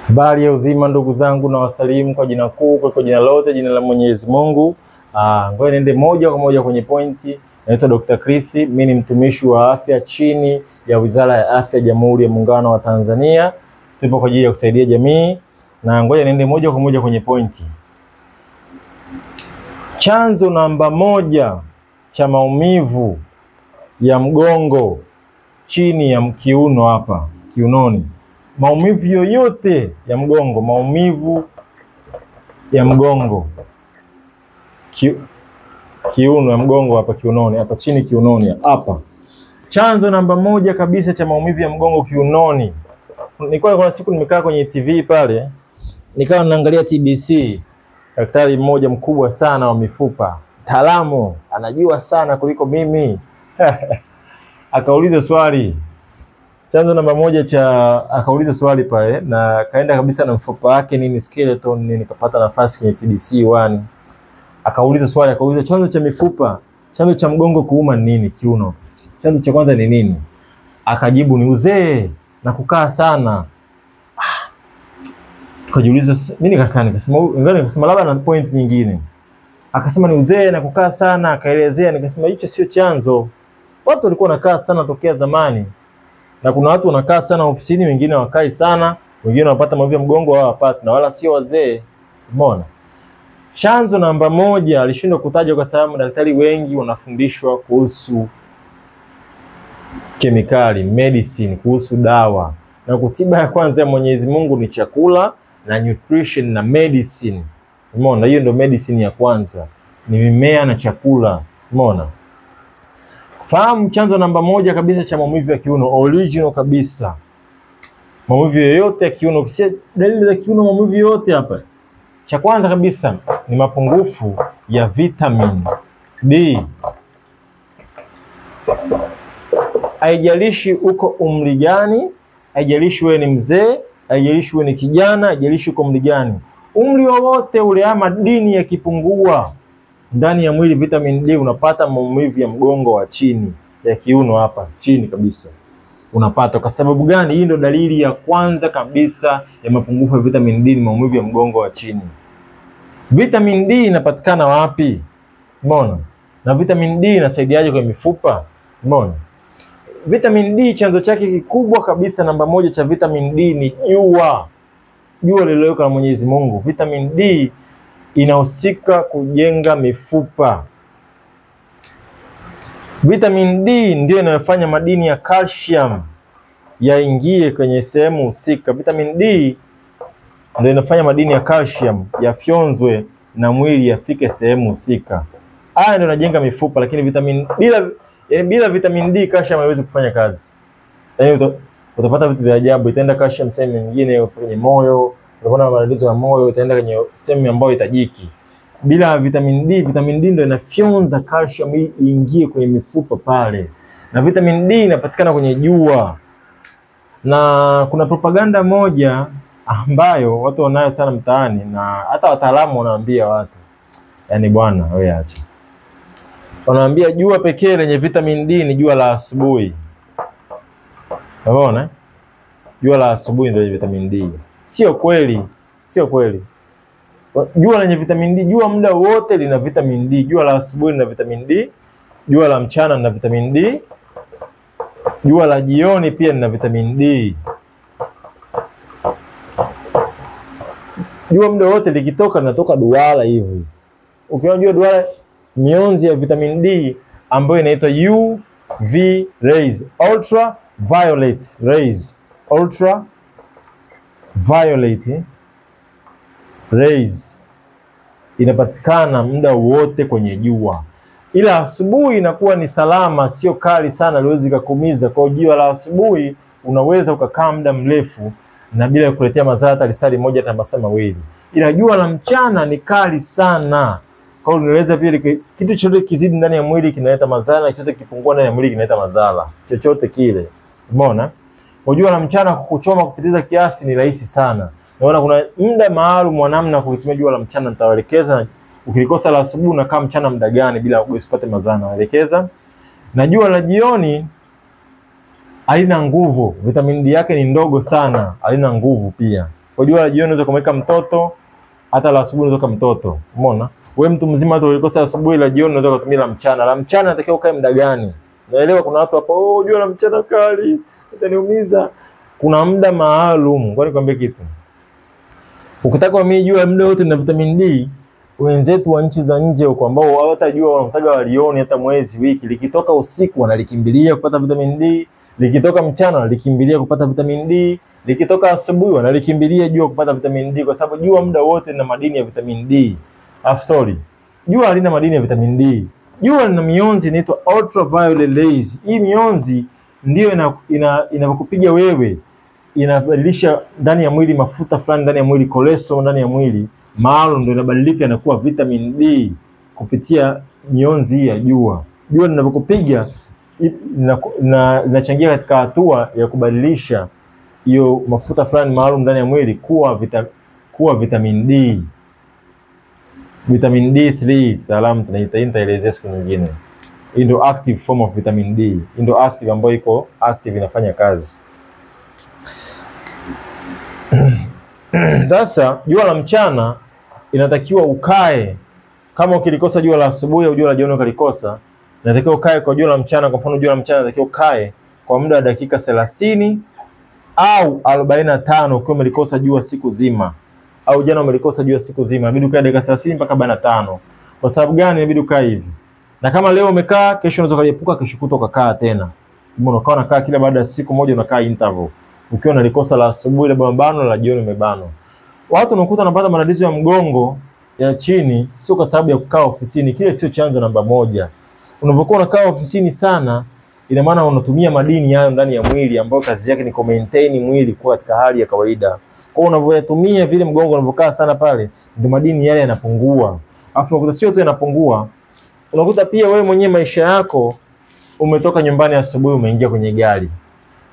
Habari ya uzima ndugu zangu, na wasalimu kwa jina kuu, kwa jina lote, jina la Mwenyezi Mungu. Ngoja niende moja kwa moja kwenye pointi. Naitwa Dr. Chris, mimi ni mtumishi wa afya chini ya Wizara ya Afya Jamhuri ya Muungano wa Tanzania. Tupo kwa ajili ya kusaidia jamii, na ngoja niende moja kwa moja kwenye pointi. Chanzo namba moja cha maumivu ya mgongo chini ya kiuno hapa, kiunoni. Maumivu yoyote ya mgongo, maumivu ya mgongo kiuno ya mgongo hapa kiunoni, hapa chini kiunoni hapa. Chanzo namba moja kabisa cha maumivu ya mgongo kiunoni. Nilikuwa kuna siku nimekaa kwenye TV pale, nikawa naangalia TBC, daktari mmoja mkubwa sana wa mifupa, mtaalamu, anajua sana kuliko mimi. Akauliza swali. Chanzo namba moja cha, akauliza swali pale na kaenda kabisa na mfupa wake nini skeleton nini, kapata nafasi kwenye TBC 1. Akauliza swali, akauliza chanzo cha mifupa, chanzo cha mgongo kuuma ni nini kiuno? Chanzo cha kwanza ni nini? Akajibu ni uzee na kukaa sana. Tukajiuliza, mimi nikakaa nikasema labda na point nyingine. Akasema ni uzee na kukaa sana, akaelezea, nikasema hicho sio chanzo. Watu walikuwa wanakaa sana tokea zamani. Na kuna watu wanakaa sana ofisini, wengine wakai sana, wengine wanapata maumivu ya mgongo wao hawapati, na wala sio wazee. Umeona? Chanzo namba moja alishindwa kutaja kwa sababu madaktari wengi wanafundishwa kuhusu kemikali, medicine, kuhusu dawa. Na kutiba ya kwanza ya Mwenyezi Mungu ni chakula na nutrition na medicine. Umeona? Hiyo ndio medicine ya kwanza. Ni mimea na chakula. Umeona? Fahamu chanzo namba moja kabisa cha maumivu ya kiuno, original kabisa. Maumivu yoyote ya kiuno, ukisikia dalili za kiuno, maumivu yote hapa. Cha kwanza kabisa ni mapungufu ya vitamin D. Haijalishi uko umri gani, haijalishi wewe ni mzee, haijalishi wewe ni kijana, haijalishi uko umri gani. Umri wowote ule ama madini yakipungua ndani ya mwili vitamin D, unapata maumivu ya mgongo wa chini ya kiuno hapa chini kabisa. Unapata kwa sababu gani? Hii ndio dalili ya kwanza kabisa ya mapungufu ya vitamin D, ni maumivu ya mgongo wa chini. Vitamin D inapatikana wapi? Umeona? Na vitamin D inasaidiaje kwenye mifupa? Umeona? Vitamin D chanzo chake kikubwa kabisa namba moja cha vitamin D ni jua. Jua lililowekwa na Mwenyezi Mungu. Vitamin D inahusika kujenga mifupa. Vitamin D ndio inayofanya madini ya calcium yaingie kwenye sehemu husika. Vitamin D ndio inafanya madini ya calcium yafyonzwe na mwili yafike sehemu husika. Haya ndio inajenga mifupa, lakini vitamin bila vitamin D calcium haiwezi kufanya kazi. Yaani utapata vitu vya ajabu, itaenda calcium sehemu nyingine kwenye moyo, utapata matatizo ya moyo, itaenda kwenye sehemu ambayo itajiki. Bila vitamin D, vitamin D ndio inafyonza calcium ili iingie kwenye mifupa pale. Na vitamin D inapatikana kwenye jua. Na kuna propaganda moja ambayo watu wanayo sana mtaani na hata wataalamu wanaambia watu. Yaani bwana, wewe acha. Wanaambia jua pekee lenye vitamin D ni jua la asubuhi. Unaona? Jua la asubuhi ndio lenye vitamin D. Sio kweli, sio kweli. Jua lenye vitamin D, jua muda wote lina vitamin D. Jua la asubuhi lina vitamin D, jua la mchana lina vitamin D, jua la jioni pia lina vitamin D. Jua muda wote likitoka linatoka duara hivi. Ukiona jua duara, mionzi ya vitamin D ambayo inaitwa UV rays, ultra violet rays, ultra violet rays inapatikana muda wote kwenye jua. Ila asubuhi inakuwa ni salama, sio kali sana, liwezi kukuumiza. Kwa jua la asubuhi unaweza ukakaa muda mrefu na bila kukuletea madhara hata lisali moja hata masaa mawili. Ila jua la mchana ni kali sana. Kwa hiyo unaweza pia kitu chochote kizidi ndani ya mwili kinaleta madhara, na chochote kipungua ndani ya mwili kinaleta madhara. Chochote kile. Umeona? Kwa jua la mchana kukuchoma kupitiza kiasi ni rahisi sana. Naona kuna muda maalum wa namna kulitumia jua la mchana nitawaelekeza. Ukilikosa la asubuhi unakaa mchana muda gani bila usipate madhara, naelekeza. Na jua la jioni halina nguvu, vitamin D yake ni ndogo sana, halina nguvu pia. Kwa jua la jioni unaweza kumweka mtoto, hata la asubuhi unaweza mtoto. Umeona? Wewe mtu mzima hata ulikosa asubuhi, la jioni unaweza kutumia la mchana. La mchana inatakiwa ukae muda gani? Naelewa kuna watu hapa, oh, jua la mchana kali, itaniumiza. Kuna muda maalum. Ngoja nikwambie kitu. Ukitaka mimi jua muda wote na vitamin D, wenzetu wa nchi za nje huko ambao hawatajua wanataka walione hata mwezi, wiki, likitoka usiku wanalikimbilia kupata vitamin D, likitoka mchana wanalikimbilia kupata vitamin D, likitoka asubuhi wanalikimbilia jua kupata vitamin D, kwa sababu jua muda wote lina madini ya vitamin D. Sorry. Jua halina madini ya vitamin D. Jua lina mionzi inaitwa ultraviolet rays. Hii mionzi ndio inakupiga wewe, inabadilisha ndani ya mwili mafuta fulani ndani ya mwili, cholesterol ndani ya mwili maalum ndio inabadilika inakuwa vitamin D kupitia mionzi hii ya jua. Jua linapokupiga inachangia katika hatua ya kubadilisha hiyo mafuta fulani maalum ndani ya mwili kuwa vitamin D. Vitamin D3 kitaalamu tunaita, nitaelezea siku nyingine. Hii ndio active form of vitamin D. Hii ndio active ambayo iko active inafanya kazi. Sasa jua la mchana inatakiwa ukae, kama ukilikosa jua la asubuhi au jua la jioni ukalikosa, inatakiwa ukae kwa jua la mchana. Kwa mfano jua la mchana inatakiwa ukae kwa muda wa dakika 30 au 45 ukiwa umelikosa jua siku zima, au jana umelikosa jua siku zima, inabidi ukae dakika 30 mpaka 45. Kwa sababu gani inabidi ukae hivi? Na kama leo umekaa, kesho unaweza kuliepuka, kesho kutwa ukakaa tena. Mbona ukawa unakaa kila baada ya siku moja unakaa interval. Ukiwa unalikosa la asubuhi labda mabano, la jioni umebano. Watu unakuta wanapata matatizo ya mgongo ya chini sio kwa sababu ya kukaa ofisini, kile sio chanzo namba moja. Unapokuwa unakaa ofisini sana, ina maana unatumia madini hayo ndani ya mwili ambayo kazi yake ni ku maintain mwili kuwa katika hali ya kawaida. Kwa hiyo unavyotumia vile mgongo unapokaa sana pale, ndio madini yale yanapungua. Alafu unakuta sio tu yanapungua, unakuta pia wewe mwenyewe maisha yako, umetoka nyumbani asubuhi umeingia kwenye gari.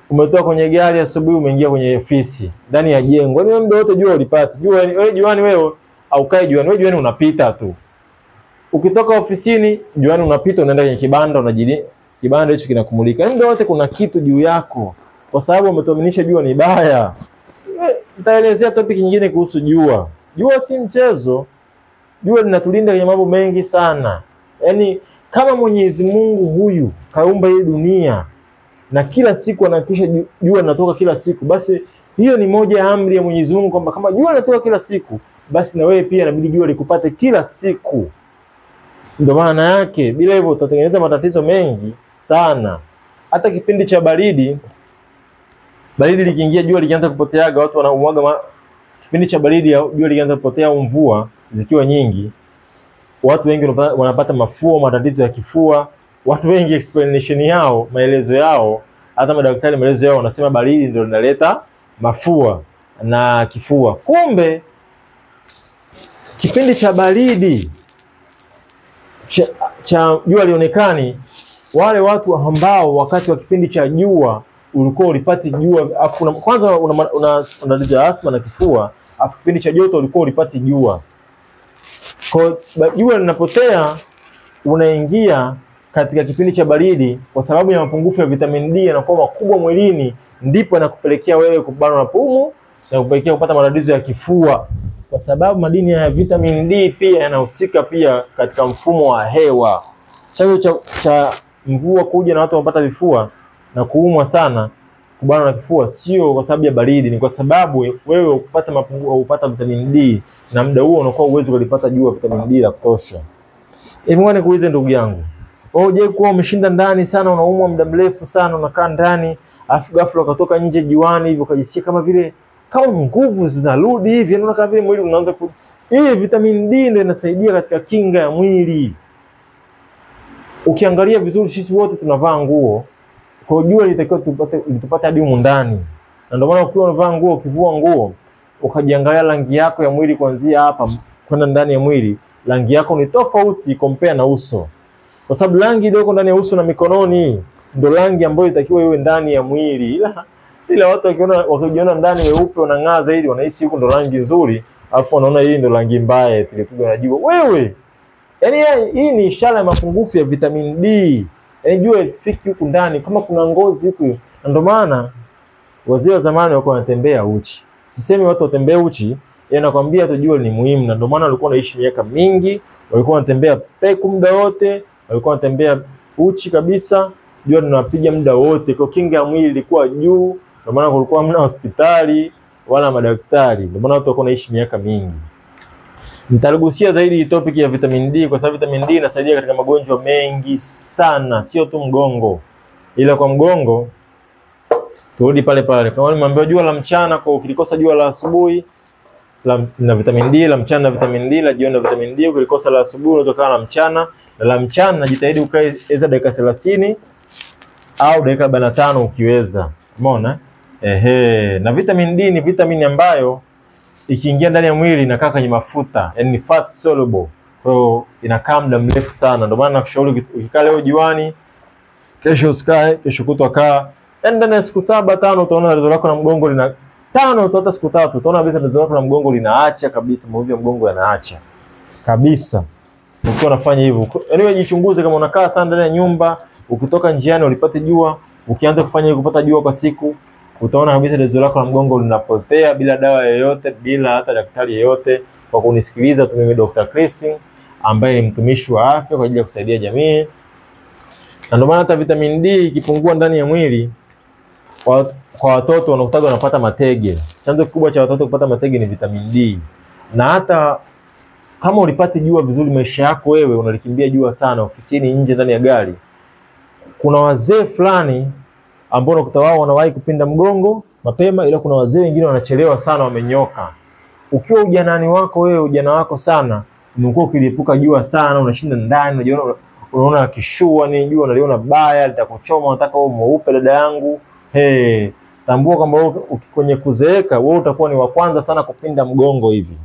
Umetoka kwenye gari asubuhi umeingia kwenye ofisi, ndani ya jengo. Yaani muda wote jua ulipata. Jua wewe juani wewe au kae juani, wewe juani unapita tu. Ukitoka ofisini juani unapita unaenda kwenye kibanda, unajili kibanda hicho kinakumulika. Yaani muda wote kuna kitu juu yako kwa sababu umetuaminisha jua ni baya. Nitaelezea topic nyingine kuhusu jua. Jua si mchezo. Jua linatulinda kwenye mambo mengi sana. Yaani kama Mwenyezi Mungu huyu kaumba hii dunia na kila siku anahakikisha jua linatoka kila siku, basi hiyo ni moja ya amri ya Mwenyezi Mungu kwamba kama jua linatoka kila siku, basi na wewe pia inabidi jua likupate kila siku. Ndio maana yake, bila hivyo utatengeneza matatizo mengi sana. Hata kipindi cha baridi, baridi likiingia jua likianza kupoteaga, watu wanaumwaga. Kipindi cha baridi jua likianza kupotea au mvua zikiwa nyingi, watu wengi wanapata mafua, matatizo ya kifua. Watu wengi explanation yao, maelezo yao, hata madaktari maelezo yao wanasema baridi ndio linaleta mafua na kifua. Kumbe kipindi cha baridi cha jua lionekani, wale watu ambao wakati wa kipindi cha jua ulikuwa ulipati jua, afu kwanza una tatizo ya asma na kifua, afu kipindi cha joto ulikuwa ulipati jua. Kwa jua linapotea unaingia katika kipindi cha baridi, kwa sababu ya mapungufu ya vitamin D yanakuwa makubwa mwilini, ndipo yanakupelekea wewe kubanwa na pumu na kupelekea kupata matatizo ya kifua, kwa sababu madini ya vitamin D pia yanahusika pia katika mfumo wa hewa. Chanzo cha mvua kuja na watu wanapata vifua na kuumwa sana, kubanwa na kifua, sio kwa sababu ya baridi, ni kwa sababu wewe ukupata mapungufu au upata vitamin D, na muda huo unakuwa uwezo kulipata jua vitamin D la kutosha. Hebu ngoja nikuulize ndugu yangu, wewe je, kuwa umeshinda ndani sana, unaumwa muda mrefu sana, unakaa ndani, afu ghafla ukatoka nje juani hivi ukajisikia kama vile kama nguvu zinarudi hivi, unaona kama vile mwili unaanza ku... Hii vitamin D ndio inasaidia katika kinga ya mwili. Ukiangalia vizuri, sisi wote tunavaa nguo, kwa jua litakiwa tupate hadi humu ndani. Na ndio maana ukiwa unavaa nguo, ukivua nguo, ukajiangalia rangi yako ya mwili kuanzia hapa kwenda ndani ya mwili, rangi yako ni tofauti compare na uso. Kwa sababu rangi iliyoko ndani ya uso na mikononi ndio rangi ambayo itakiwa iwe ndani ya mwili. Ila watu wakijiona ndani weupe wanang'aa zaidi, wanahisi huko ndo rangi nzuri, alafu wanaona hii ndo rangi mbaya tulipigwa na jua. Wewe, yaani hii ni ishara ya mapungufu ya vitamin D. Yaani jua ifiki huku ndani kama kuna ngozi huku. Na ndio maana wazee wa zamani walikuwa wanatembea uchi. Sisemi watu watembee uchi, yeye nakwambia tu jua ni muhimu, na ndio maana walikuwa wanaishi miaka mingi, walikuwa wanatembea peku muda wote, walikuwa wanatembea uchi kabisa, jua linawapiga muda wote. Kwa kinga ya mwili ilikuwa juu, ndio maana kulikuwa hamna hospitali wala madaktari, ndio maana watu walikuwa wanaishi miaka mingi. Nitagusia zaidi topic ya vitamin D kwa sababu vitamin D inasaidia katika magonjwa mengi sana, sio tu mgongo. Ila kwa mgongo turudi pale pale. Kama nimeambiwa jua la mchana, kwa ukilikosa jua la asubuhi na vitamin D, la mchana na vitamin D, la jioni na vitamin D, ukilikosa la asubuhi unaweza kukaa la mchana, na la mchana jitahidi ukae eza dakika 30 au dakika 45 ukiweza. Umeona? Ehe, na vitamin D ni vitamini ambayo ikiingia ndani ya mwili inakaa kwenye mafuta, yani ni fat soluble. Kwa hiyo inakaa muda mrefu sana. Ndio maana nakushauri ukikaa leo juani, kesho usikae, kesho kutwa kaa. Yaani ndani ya siku 7 5 utaona tatizo lako la mgongo lina 5 hata siku 3 utaona kabisa tatizo lako la mgongo linaacha kabisa, maumivu ya mgongo yanaacha kabisa. Ukiwa unafanya hivyo, yaani wewe jichunguze, kama unakaa sana ndani ya nyumba, ukitoka njiani ulipate jua, ukianza kufanya hivyo kupata jua kwa siku, utaona kabisa tatizo lako la mgongo linapotea bila dawa yoyote, bila hata daktari yeyote. Kwa kunisikiliza tu mimi Dr. Chris ambaye ni mtumishi wa afya kwa ajili ya kusaidia jamii. Na ndio maana hata vitamin D ikipungua ndani ya mwili kwa watoto wanakutaga wanapata matege. Chanzo kikubwa cha watoto kupata matege ni vitamin D. Na hata kama ulipata jua vizuri maisha yako wewe unalikimbia jua sana ofisini, nje, ndani ya gari. Kuna wazee fulani ambao unakuta wao wanawahi kupinda mgongo mapema, ila kuna wazee wengine wanachelewa sana, wamenyoka. Ukiwa ujanani wako wewe, ujana wako sana, umekuwa ukiliepuka jua sana, unashinda ndani, unajiona unaona kishua ni jua unaliona baya, litakuchoma, unataka wewe mweupe dada yangu. Hey, tambua kwamba kwenye kuzeeka wewe utakuwa ni wa kwanza sana kupinda mgongo hivi.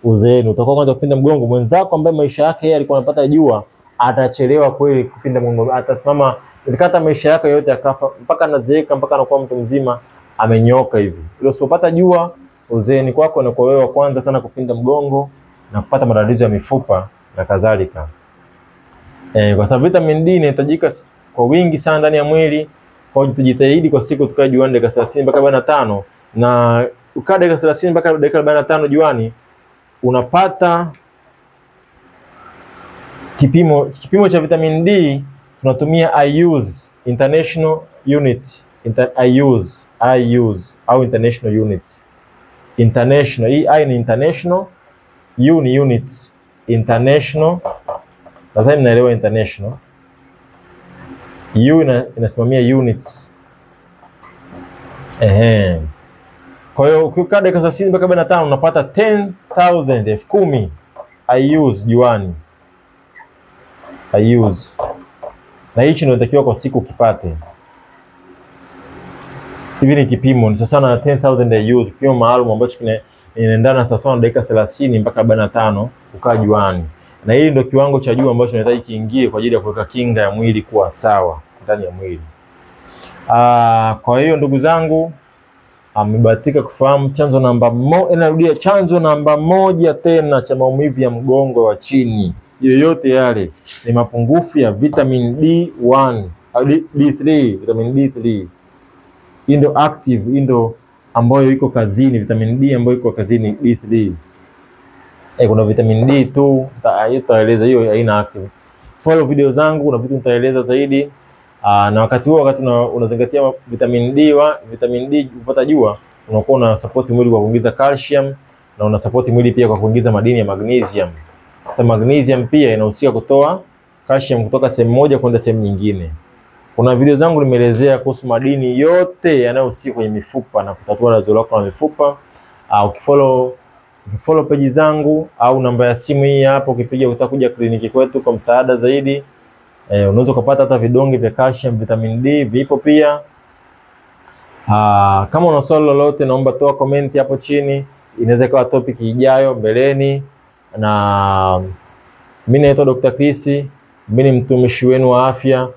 Uzeeni utakuwa kwanza kupinda mgongo. Mwenzako ambaye maisha yake yeye alikuwa anapata jua atachelewa kweli kupinda mgongo, atasimama kata maisha yake yote akafa mpaka anazeeka, mpaka anakuwa mtu mzima amenyoka hivi. Ila usipopata jua uzeeni kwako na kwa wewe wa kwanza sana kupinda mgongo na kupata matatizo ya mifupa na kadhalika. Kwa sababu vitamin D inahitajika kwa wingi sana ndani ya mwili. Kwa hiyo tujitahidi kwa siku tukae juani dakika 30 mpaka 45, na ukaa dakika 30 mpaka dakika 45 juani unapata kipimo cha vitamin D. Tunatumia IUs, International Units, IUs, IUs au International Units. International, hii I ni international, U ni units, international. Nadhani mnaelewa international. U inasimamia units. Ehe. Kwa hiyo ukikaa dakika 30 mpaka 45 unapata 10,000, 10,000 IUs juani. IUs. Na hichi ndio inatakiwa kwa siku ukipate. Hivi ni kipimo, ni sasa na 10,000 IUs, kipimo maalum ambacho kinaendana sasa na dakika 30 mpaka 45 ukaa juani. Na hili ndio kiwango cha jua ambacho unahitaji kiingie kwa ajili ya kuweka kinga ya mwili kuwa sawa ndani ya mwili. Kwa hiyo ndugu zangu, amebahatika kufahamu chanzo namba moja, narudia chanzo namba 1 tena cha maumivu ya mgongo wa chini yoyote yale ni mapungufu ya vitamin D1 au D3, vitamin D3. Hii ndio active, hii ndio ambayo iko kazini, vitamin D ambayo iko kazini D3. Kuna vitamin D2, nitaeleza hiyo haina active. Follow video zangu, kuna vitu nitaeleza zaidi. Na wakati huo, wakati unazingatia vitamin D, vitamin D kupata jua, unakuwa una support mwili kwa kuongeza calcium na una support mwili pia kwa kuongeza madini ya magnesium. Sasa magnesium pia inahusika kutoa calcium kutoka sehemu moja kwenda sehemu nyingine. Kuna video zangu nimeelezea kuhusu madini yote yanayohusika kwenye mifupa na kutatua tatizo lako la mifupa. Ukifollow page zangu au namba ya simu hii hapo, ukipiga utakuja kliniki kwetu kwa msaada zaidi. Unaweza kupata hata vidonge vya calcium, vitamin D vipo pia. Kama una swali lolote naomba toa comment hapo chini, inaweza kuwa topic ijayo mbeleni. Na mimi naitwa Dr. Chris, mimi ni mtumishi wenu wa afya.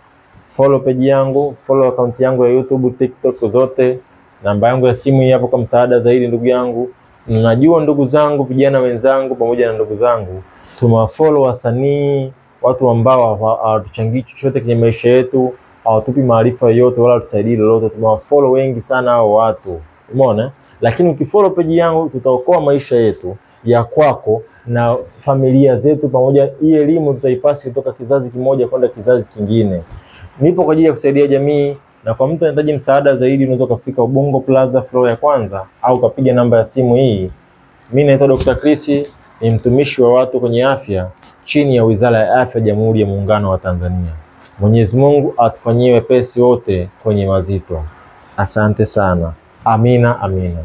Follow page yangu, follow account yangu ya YouTube, TikTok zote. Namba yangu ya simu hii hapo kwa msaada zaidi ndugu yangu. Najua ndugu zangu, vijana wenzangu pamoja na ndugu zangu, tumewafollow wasanii, watu ambao hawatuchangii chochote kwenye maisha yetu, hawatupi maarifa yoyote wala hawatusaidii lolote. Tumewafollow wengi sana hao watu. Umeona? Lakini ukifollow page yangu tutaokoa maisha yetu, ya kwako na familia zetu pamoja. Hii elimu tutaipasi kutoka kizazi kimoja kwenda kizazi kingine. Nipo kwa ajili ya kusaidia jamii, na kwa mtu anahitaji msaada zaidi unaweza kufika Ubungo Plaza floor ya kwanza au ukapiga namba ya simu hii. Mimi naitwa Dr. Chris, ni mtumishi wa watu kwenye afya chini ya Wizara ya Afya Jamhuri ya Muungano wa Tanzania. Mwenyezi Mungu atufanyie wepesi wote kwenye mazito. Asante sana. Amina, amina.